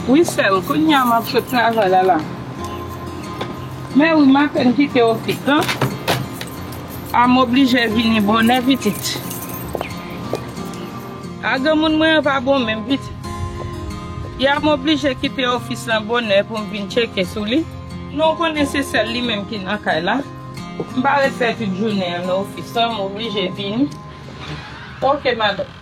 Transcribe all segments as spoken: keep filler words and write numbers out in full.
Wi, sè m, kounye a m ap sot travay la, la. Men wi, m apèn kite ofis lan. A m oblije vini bonè, pitit. A granmoun mwen an pa bon menm, pitit. Ya m oblije kite ofis lan bonè pou m vin tcheke sou li. Non, w konnen se sèl li menm ki nan kay la. M pa ret fè tout jounen an nan ofis lan, m oblije vini. Oke, madanm.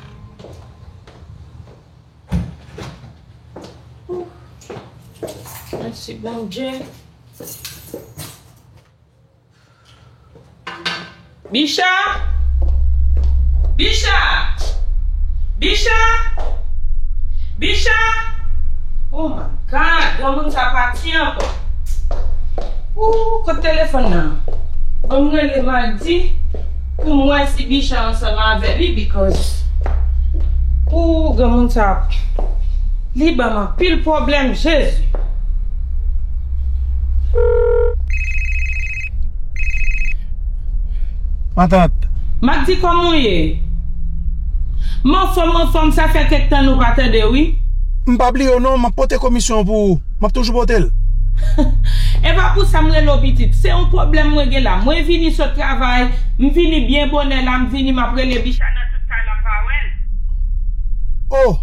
Mèsi, Bondye. Bicha! Bicha! Bicha! Bicha! Oh my God! Granmoun sa pati ankò. Ooh, kot telefòn nan? Ban m rele Magdi pou m wè si Bicha ansanm avè li, because ooh, granmoun sa, li ban m anpil pwoblèm, Jezi. Matant. Magdi, kòman w ye? M anfòm, anfòm, sa fè kèk tan nou pa tande, wi. M pa bliye w non, m ap pote komisyon an pou ou. M ap toujou pote l. E pa pou sa m rele w, pitit. Se yon pwoblèm mwen gen la. Mwen vini sot travay, m vini byen bonè la, m vini, m ap rele Bicha nan tout kay la, m pa wè l. Oh!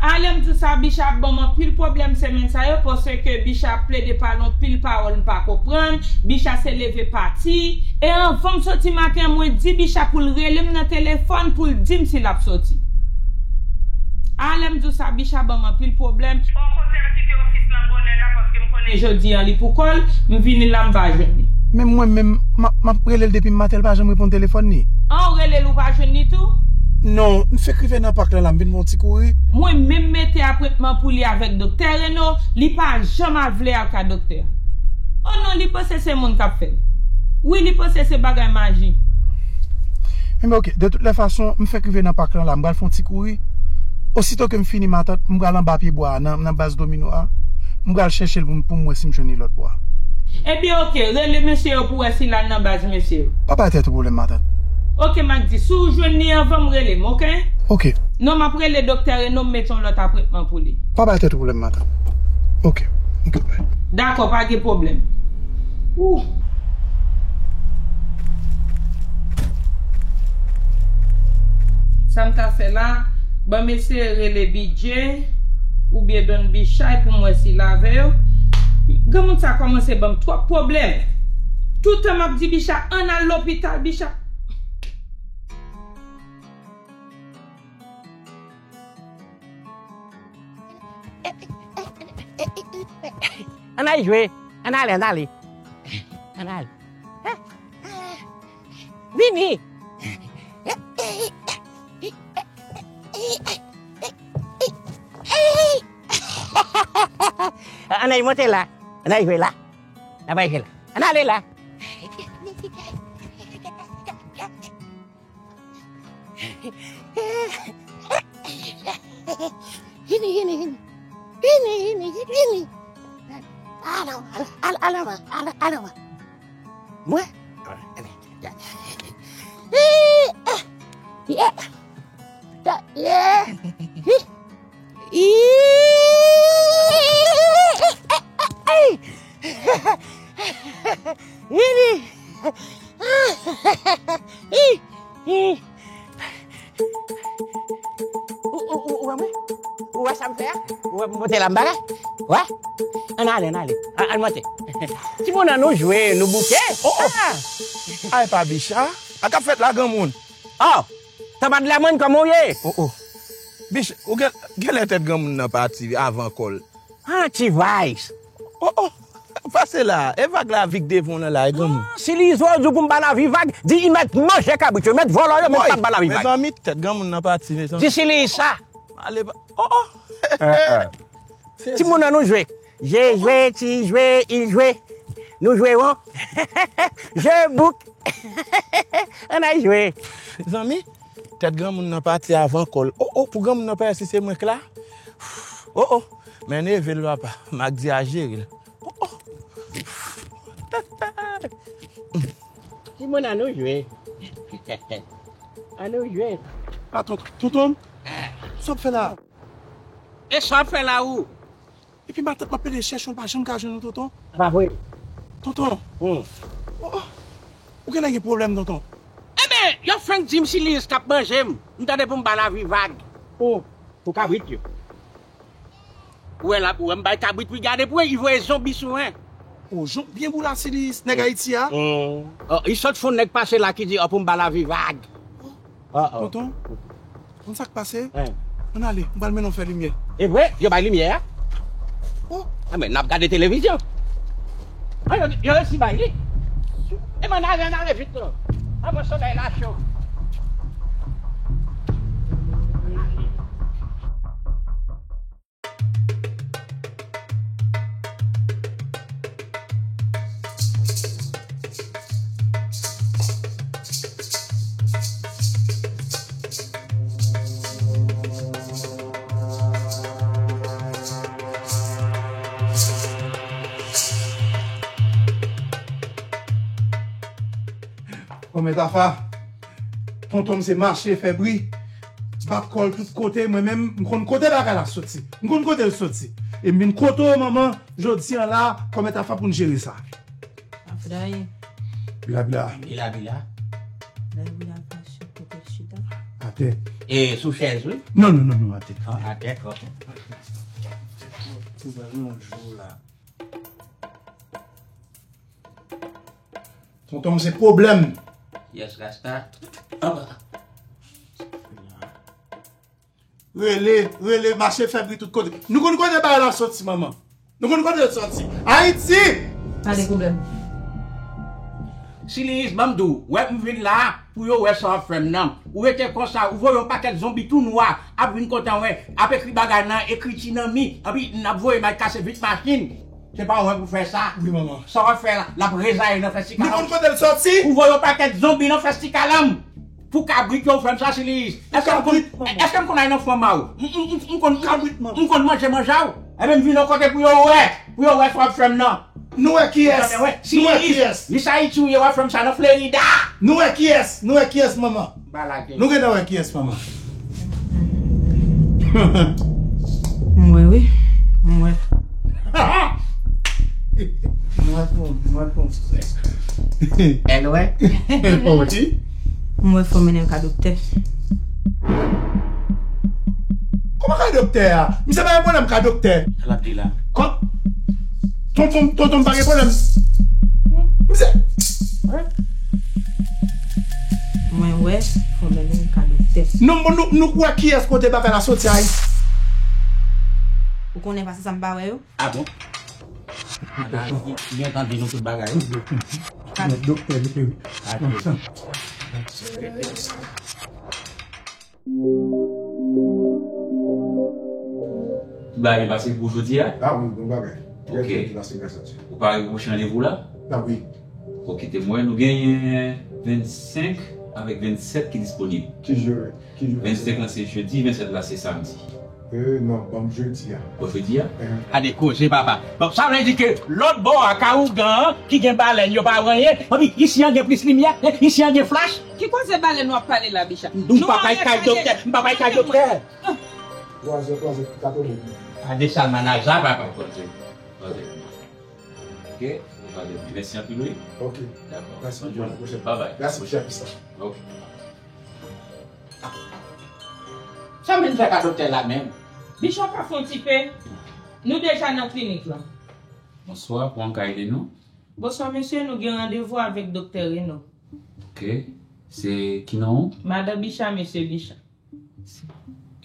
A lè m di w sa, Bicha ap ban m anpil pwoblèm semèn sa yo, paske Bicha ap plede pale anpil pawòl m pa konprann. Bicha se leve pati. E anvan m soti maten an, mwen di Bicha pou l rele m nan telefòn pou l di m si l ap soti. A lè m di w sa, Bicha ban m anpil pwoblèm. O, kote m kite ofis lan bonè la, paske m konnen jodi an li pou kò l, m vini la, m pa jwenn li. Men mwen menm, m ap, m ap rele l depi maten, l pa janm reponn telefòn li. An, w rele l, ou pa jwenn li tou? Non, m fèk rive nan pak lan la, m vin fè yon ti kouri. Mwen menm mete apwentman pou li avèk doktè Reno, li pa janm al vle al ka doktè. O non, li panse se moun k ap fè l. Wi, li panse se bagay maji. Enben, oke, de tout lè fason, m fèk rive nan pak lan la, m pral fè yon ti kouri. Osito ke m fini, matant, m pral anba pye bwa a, nan, nan baz domino a. M pral chèche l pou m, pou m wè si m jwenn li lòt bò a. Ebyen, oke, rele mesye yo pou wè si l al nan baz mesye yo. Pa bay tèt ou pwoblèm, matant. Oke, Magdi, si w jwenn li anvan m, rele m, oke? Oke. Non, m ap rele doktè Reno, m mete yon lòt apwentman pou li. Pa bay tèt ou pwoblèm, matant. Oke. Oke, bay. Dakò, pa gen pwoblèm. Ooh. Sa m ta fè la, ban m eseye rele Bidje oubyen Don Bichay pou m wè si l avè yo. Granmoun sa kòmanse ban m twòp pwoblèm. Toutan m ap di Bicha, ann al lopital, Bicha. Ann al jwe. Ann ale, ann ale. Ann ale. Vini. Ann al monte la. Ann al jwe la. N ap al jwe la. Ann ale la. Vini, vini, vini. Vini, vini, vini. Ala, ala, ala, ala, ala, ala. Mwen? Yeah. Yeah. Yeah. Ou, ou, ou, ou wè mwen? Ou wè sa m fè a? Ou wè m monte la m bagay? Wè? Ann ale, ann ale. Ann, ann monte. Timoun an nou jwe, nou bouke. Oh, oh. Ah! Ay, pa Bicha. Sa k ap fèt la, granmoun? Oh! Tanpad Lamòn, kòman w ye? Oh, oh. Bicha, ou gen, genlè tèt granmoun nan pati avan kò l. Ah, T-Vice. Oh, oh. Pase la. E vag la, vik devan w nan la, e granmoun. Ah, si li zo di w pou m ba lavi vag, di li mèt manje kabrit yo, mèt vòlò yo, men pa ba lavi vag. Mezanmi, tèt granmoun nan pati, mezanmi. Di si li sa. Ale ba. Oh, oh. Eh, eh. Timoun nan nou jwe. Je jwe, ti jwe, il jwe. Nou jwe won. Je bouk. Ann al jwe. Zanmi, tèt granmoun nan pati avan kò l. Oh, oh, pou granmoun nan pa wè si se mwen k la. Oh, oh, men neve l papa. Magdi a jere l. Oh, oh. Timoun an nou jwe. An nou jwe. Ah, tonton, tonton, sa w ap fè la? E sa w ap fè la ou? Epi matant m ap pede chèche w, l pa janm ka jwenn ou, tonton. Pa vre. Tonton. Hmm. Oh, oh. Ou genlè gen pwoblèm, tonton. Enben, yo fenk di m Siliz k ap manje m. M tande pou m ba lavi vag. Oh, pou kabrit yo. Ou wè la, ou wè m bay kabrit, wi, gade pou li voye zonbi sou mwen. Oh, jon, byen boula Siliz, nèg Ayiti a. Hmm. Oh, li sot fon nèg pase la ki di, oh, pou m ba lavi vag. Oh, oh. Tonton, konn sa k pase? Hein. Ann ale, m pral mennen w fè limyè. E vre, yo bay limyè a? Oh. Enben, n ap gade televizyon. Ah, yo, yo resi bay li. Enben, ann ale, ann ale vit non. Avan solèy la cho. Kòmè Tafa, tonton m se mache fè bri, bat kò l tout kote, mwen menm, m konn kote bagay la soti. M konn kote l soti. E m vin kote w, manman, jodi a la, kòmè Tafa pou n jere sa. Afraye. Bila, bila. Bila, bila. Bila, bila, pa sou kote chita. Atè. E sou chèz, wi. Non, non, non, non, atè. Ah, atè, ok. Tonton m se pwoblèm. Yes, Rasta. Aba. Rele, rele, mache fè bri tout kote. Nou konn kote bagay la soti, manman. Nou konn kote l soti. Ayiti! Pa de pwoblèm. Siliz, ban m di w, wè m vin la pou yo wè sa w ap fè m nan. Ou rete konsa, ou voye yon pakèt zonbi tou nwa ap vin kote mwen, ap ekri bagay nan ekriti nan mi, anpi n ap voye m al kase vit machin. Se pa mwen pou fè sa. Wi, manman. Sa w ap fè la, l ap rezaye nan fèstikal. Nou konn kote l soti? Ou voye yon pakèt zonbi nan fèstikal an. Pou kabrit yo, frè m, sa Siliz. Èske m konn, èske m konn al nan fanm a ou? M, m, m, m konn, m konn manje manje a ou? Enben, m vin yon kote pou yo wè. Pou yo wè sa w ap fè m nan. Nou wè kiyès? Nou wè kiyès? Li sa Ayiti ou ye, w ap fè m sa nan Florida. Nou wè kiyès? Nou wè kiyès, manman? Nou gentan wè kiyès, manman. M wè, wi. M wè. M wè pou, m wè pou. Èl wè? Èl pa w di? M wè fò mennen l ka doktè. Kòman ka doktè a? Misye pa gen pwoblèm ka doktè. Sa l ap di la? Kò-, tonton, tonton m pa gen pwoblèm. Misye. Mwen wè fò mennen l ka doktè. Nou, nou, nou wè kiyès kote bagay la soti a? Ou konnen pase sa m pa wè yo? Ah bon? Ala, li, li gentan di nou tout bagay. Doktè, doktè. Ah, ok. Tout bagay byen pase pou jodi a? Ah wi, bon bagay. Ok. Byen pase, gras a Dye. Ou pare pou pwochen randevou la? Ah wi. Ok, te mwen, nou genyen vennsenk avèk vennsèt ki disponib. Ki jou? Ki jou? Vennsenk la se jedi, vennsèt la se samdi. Euh, non, ban m jedi a. Bon, jedi a? Eh. Gade koze, papa. Bon, sa vle di ke lòt bò a ka ougan an, ki gen balèn, yo pa wè anyen. Epi, isi an gen plis limyè, isi an gen flach. Ki koze balèn w ap pale la, Bicha? Nou pa bay kay doktè, m pa bay kay doktè. Twa zè, twa zè, katòz è. Gade sa manaj la, papa. Twa zè, twa zè. Ok, nou pale. Mèsi anpil, wi. Ok. Dakò. Mèsi. Bonjou, a la pwochèn. Bye bye. Mèsi, chèf Bicha. Ok. Sa m vin fè ka doktè la menm? Bicha, pa fè yon ti pe. Nou deja nan klinik la. Bonswa, kòman m ka ede nou? Bonswa, mesye, nou gen randevou avèk doktè Reno. Ok. Se ki non ou? Madan Bicha, mesye Bicha.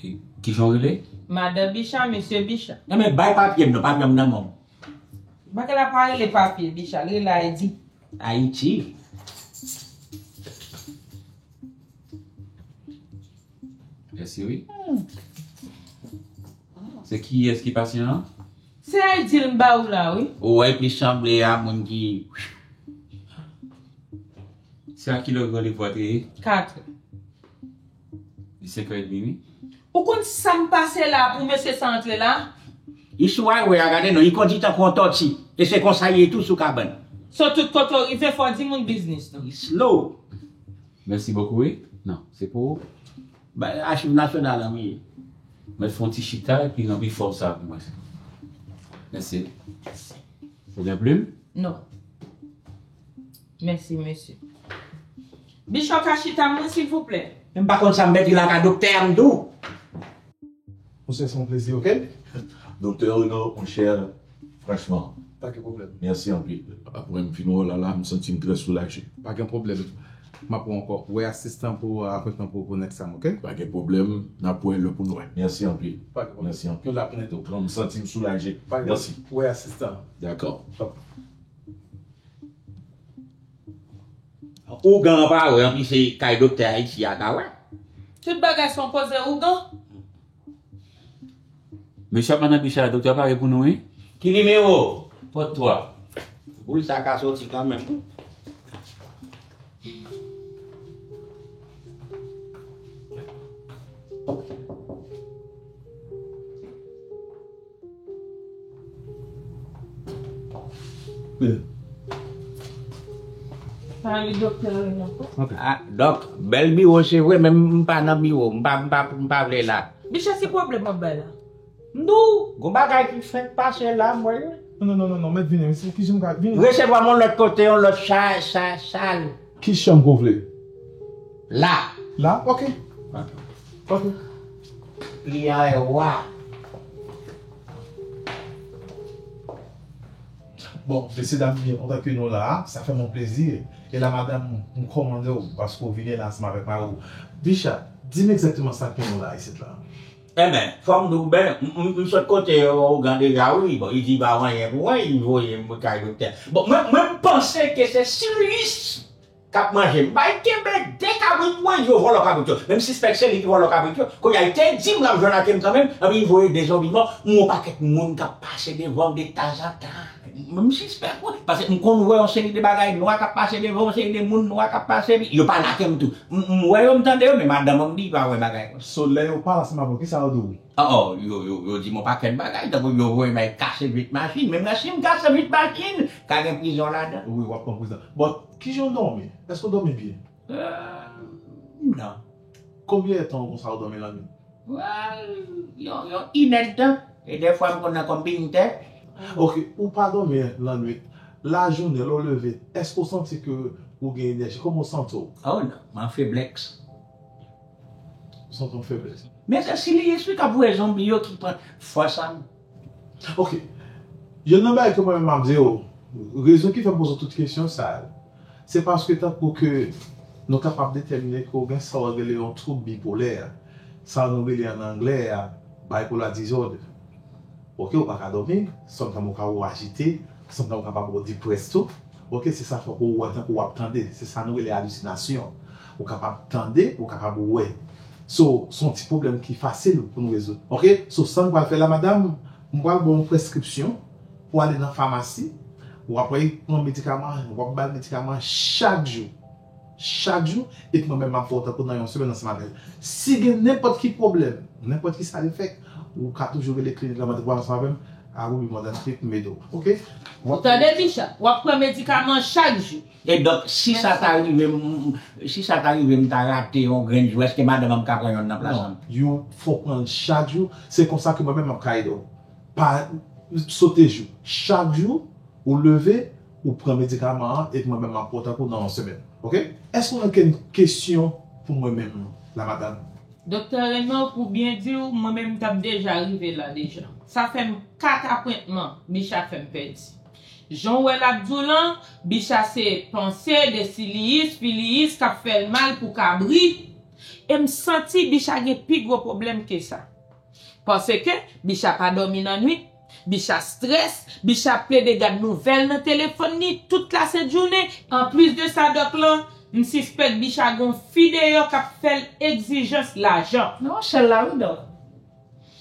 E, kijan w rele? Madan Bicha, mesye Bicha. Non, men bay papye m non, papye m nan men w. Bagay la pa rele papye, Bicha, l rele I D. Ayiti. Mèsi, wi. Hmm. Se kiyès ki pasyan an? Se I D l m ba ou la, wi. Ou wè, plis sanble a moun ki... Se a kilè randevou a te ye? Kat è. Li senk è edmi, wi. Ou konn sa m pase la pou mesye sa antre la? Li sou highway a, gade non, li kondi tankou yon tòti. E se konsa li ye tou sou kabann. So tout kote w rive, fò w di moun biznis nou. Li slow. Mèsi bokou, wi. Non, se pou ou. Ba, achiv nasyonal an, wi. Mèt fè yon ti chita epi ranpli fòm sa pou mwen. Mèsi. Ou gen plim? Non. Mèsi, mesye. Bicha, w ka chita mwen, silvouplè? M pa konn sa m mèt di la ka doktè a, m di w. Monchè, se yon plezi, oke? Doktè Renaud, monchè, franchman, pa gen pwoblèm. Mèsi anpil. Apre m fin wè w la, la, m santi m trè soulaje. Pa gen pwoblèm. M ap wè w ankò. Wè asistan pou apwentman pou, pou nèks sa, oke? Pa gen pwoblèm. N ap wè lè pou n wè. Mèsi anpil. Pa gen pwoblèm. Mèsi anpil. Nou la pou n ede w. Bon, m santi m soulaje. Pa gen pwoblèm. Mèsi. Wè asistan. Dakò. Ougan an pa wè, anpi se kay doktè a isi a ka wè. Tout bagay se yon koze ougan. Mesye ap nan bicha, doktè pare pou nou, wi. Ki nimewo? Pot twa. Boul sa ka soti kanmenm. Pale doktè Renan. Ok. Ah, dòk, bèl biwo, se vre, men m pa nan biwo. M pa, m pa, m pa vle la. Bicha, ki pwoblèm w ap bay la? M di w, gon bagay ki fenk pase la, m wè. Non, non, non, non, non, mèt vini, mesye, ki jan m ka vini? Resevwa m yon lòt kote, yon lòt chaj, chaj, chaj. Ki chanm ke w vle? La. La? Ok. Ok. Kliyan e wa. Bon, mesye dam, byen kontan ke nou la a, sa fè m yon plezi. E la, madanm, m kòmande w, paske w vini la ansanm avèk mari w. Bicha, di m egzakteman sa k mennen w la isit la. Enben, fò m di w, ben, m, m, m sot kote ougan deja, wi. Bon, li di pa anyen pou mwen, li voye m kay doktè. Bon, mwen, mwen, m panse ke se Silius k ap manje m. Bay kenbe de kabrit mwen, yo vòlò kabrit yo. Men m sispèk se li ki vòlò kabrit yo. Kounye a, li te di m l ap jwenn ak m kanmenm, epi li voye de zonbi mò. M wè yon pakèt moun k ap pase devan m de tanzantan. M, m sispèk, wi. Paske m konn wè yon seri de bagay nwa k ap pase devan m, yon seri de moun nwa k ap pase, epi yo pale ak m tou. M, m wè yo, m tande yo, men madanm mwen m di pa wè bagay konsa. So, lè yo pale ansanm avè w, kisa yo di w? Oh, oh, yo, yo, yo di m yon pakèt bagay, tankou yo voye m al kase vit machin. Men mwen, si m kase vit machin, ka gen prizon ladan. Wi, w ap pran prizon. Bon, kijan w dòmi? Èske w dòmi byen? Euh, non. Konbyen tan konsa w dòmi lannwit? Well, yon, yon inèdtan. E dèfwa m konn nan konbitè. Ok, ou pa dòmi lannwit. Lajounen, lè w leve, èske w santi ke ou gen enèji? Kòman w santi w? Oh non, m an feblèks. Ou santi w feblès. Men se Silius wi k ap voye zonbi yo ki pran fòs an. Ok. Youn nan bagay ke mwen menm m ap di w, rezon ki fè m poze w tout kesyon sa yo, se paske tankou ke nou kapab detèmine ke w gen sa w rele yon twoub bipolè. Sa nou rele an anglè a, bipolar disorder. Ok, ou pa ka dòmi, sometimes ou ka wè w ajite, sometimes ou kapab wè w depressed tou. Ok, se sa fè ke w wè tankou w ap tande. Se sa nou rele alisinasyon. Ou kapab tande, ou kapab wè. So, se yon ti pwoblèm ki fasil pou nou rezoud. Ok? So, sa nou pral fè la, madanm, m pral ba w yon preskripsyon pou ale nan famasi. W ap pran medikaman, w ap ba l medikaman chak jou. Chak jou, epi mwen menm m ap wè w tankou nan yon semèn ansanm avè l. Si gen nenpòt ki pwoblèm, nenpòt ki side effect, ou ka toujou rele klinik la, mande pou w al ansanm avè m, a Ruby Modern Clinic, m ede w. Ok? Ou tande, Bicha? W ap pran medikaman chak jou. E donk, si sa ta rive m, si sa ta rive m ta rate yon grenn jou, èske madanm an ka pran yonn nan plas an? Non, you fò pran l chak jou. Se konsa ke mwen menm m ap ka ede w. Pa sote jou. Chak jou, ou leve, ou pran medikaman an, epi mwen menm m ap pran tankou nan yon semèn. Ok? Èske w gen okenn kesyon pou mwen menm la, madanm? Doktè Renan, pou byen di w, mwen menm m t ap deja rive la deja. Sa fè m kat apwentman Bicha fè m pèdi. Jan w wè l ap di w lan, Bicha se panse de Siliyis, Filiyis k ap fè l mal pou kabrit. E m santi Bicha gen pi gwo pwoblèm ke sa. Paske Bicha pa dòmi nan nwit, Bicha strès, Bicha ap plede gad nouvèl nan telefòn li tout lasent jounen. Anplis de sa, dòk lan, m sispèk Bicha gon fi deyò k ap fè l egzijans lajan. Non, sèl la wi, dòk.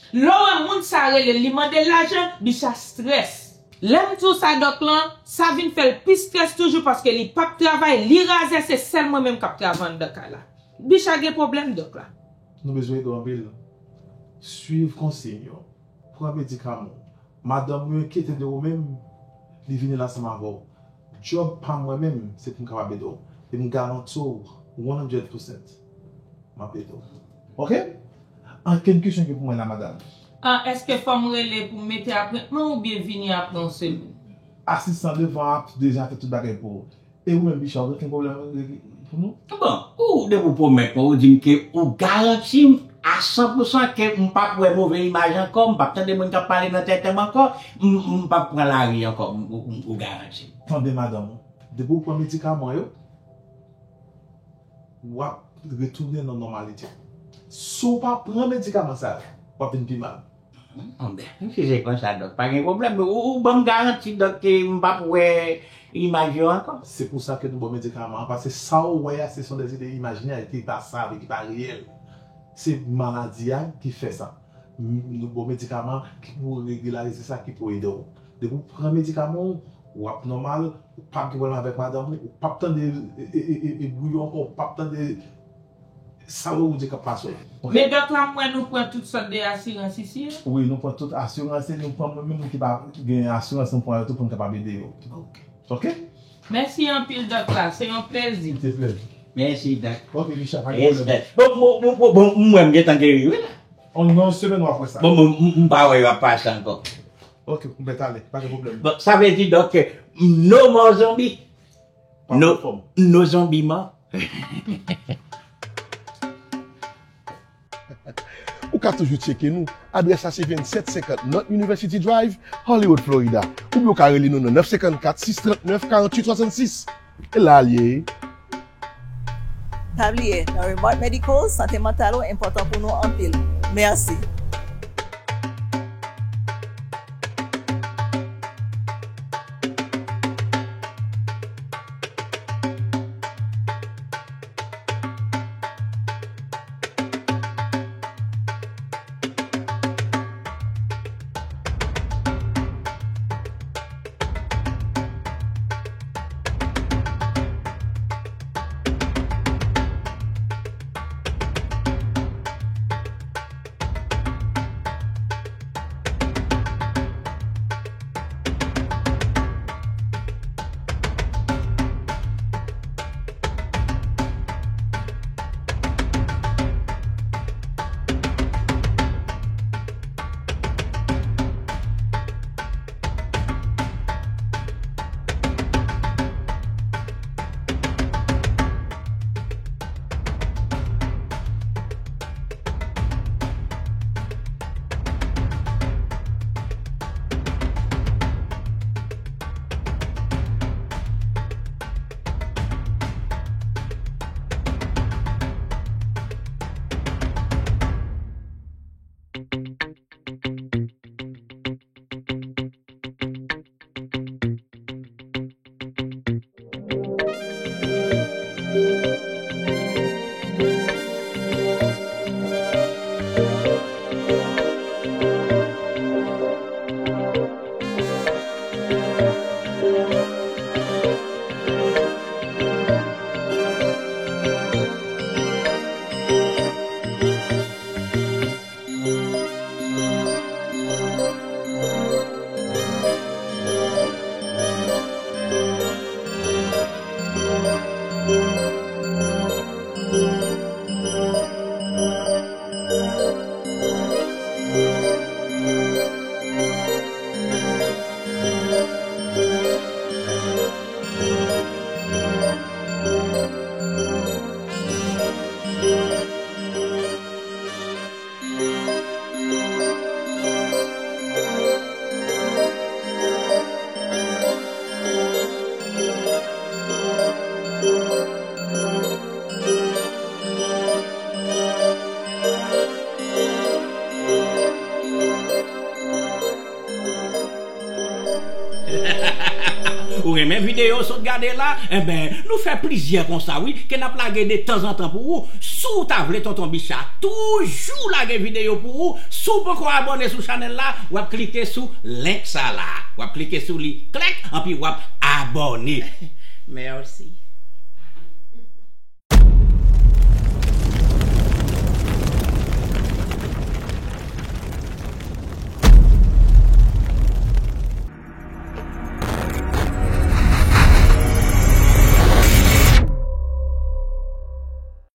Lè w wè moun sa rele l, li mande l lajan, Bicha strès. Lè m di w sa, dòk lan, sa vin fè l pi strès toujou paske li p ap travay, li razè, se sèl mwen menm k ap travay anndan kay la. Bicha gen pwoblèm, dòk la. Nou bezwen ede w anpil. Swiv konsiy yo. Pran medikaman w. Madanm mwen enkyete de ou menm, li vini la ansanm avè w. Djòb pa m mwen menm, se pou m kapab ede w. E m garanti w, one hundred percent, m ap ede w. Ok? Ankenn kesyon ki pou mwen la, madanm? Ah, èske fò m rele pou m mete apwentman oubyen vini apre yon semèn? Asistan devan ap deja fè tout bagay pou ou. E ou menm, Bicha, ou gen pwoblèm pou nou? Bon, ou depi ou pwomèt mwen, ou di m ke ou garanti m a san pou san ke m p ap wè move imaj ankò, m p ap tande moun k ap pale nan tèt m ankò, m, m p ap pran lari ankò, m, ou, ou garanti m. Tande madanm ou, depi ou pran medikaman yo, w ap retounen nan nòmalite. Si w pa pran medikaman sa yo, w ap vin pi mal. Bon, ben, si se konsa, dòk, pa gen pwoblèm. Ou, ou ban m garanti, dòk, ke m p ap wè imaj yo ankò. Se pou sa ke nou ba w medikaman an, paske sa w wè a, se son de ide imajinè, ki pa sa vre, ki pa reyèl. Se maladi a ki fè sa. M, nou ba w medikaman ki pou regilarize sa, ki pou ede w. Depi w pran medikaman w, w ap nòmal, ou p ap gen pwoblèm avèk madanm ou, ou p ap tande, e, e, e, e, e bri yo ankò, ou p ap tande sa yo ou di k ap pase w. Men dòk la, m wè nou pran tout sòt de asirans isi, wi. Wi, nou pran tout asirans, e nou pran menm moun ki pa gen asirans, nou pran yo tou pou n kapab ede yo. Ok. Ok? Mèsi anpil, dòk la, se yon plezi. Se plezi. Mèsi, dòk. Ok, Bicha, pa gen pwoblèm. Bon, bon, bon, bon, bon, m wè m gentan geri, wi, la. Nan yon semèn w ap wè sa. Bon, bon, m, m pa wè yo ap pase ankò. Ok, ou mèt ale, pa gen pwoblèm. Bon, sa vle di, dòk, ke no more zombie. Pa no, anfòm. No zombie more. Ou ka toujou tcheke nou. Adrès la se vennsèt senkant North University Drive, Hollywood, Florida. Oubyen ou ka rele nou nan nèf senkannkat, sis trannèf, karanntuit swasannsis. E la l ye. Pa bliye, nan Remark Medical, sante mantal ou enpòtan pou nou anpil. Mèsi. Ou renmen videyo w sot gade la? Enben, nou fè plizyè konsa, wi, ke n ap lage de tanzantan pou ou. Si w ta vle Tonton Bicha toujou lage videyo pou ou, si w poko abòne sou chanèl la, w ap klike sou link sa la. W ap klike sou li, klèk, anpi w ap abòne. Mèsi.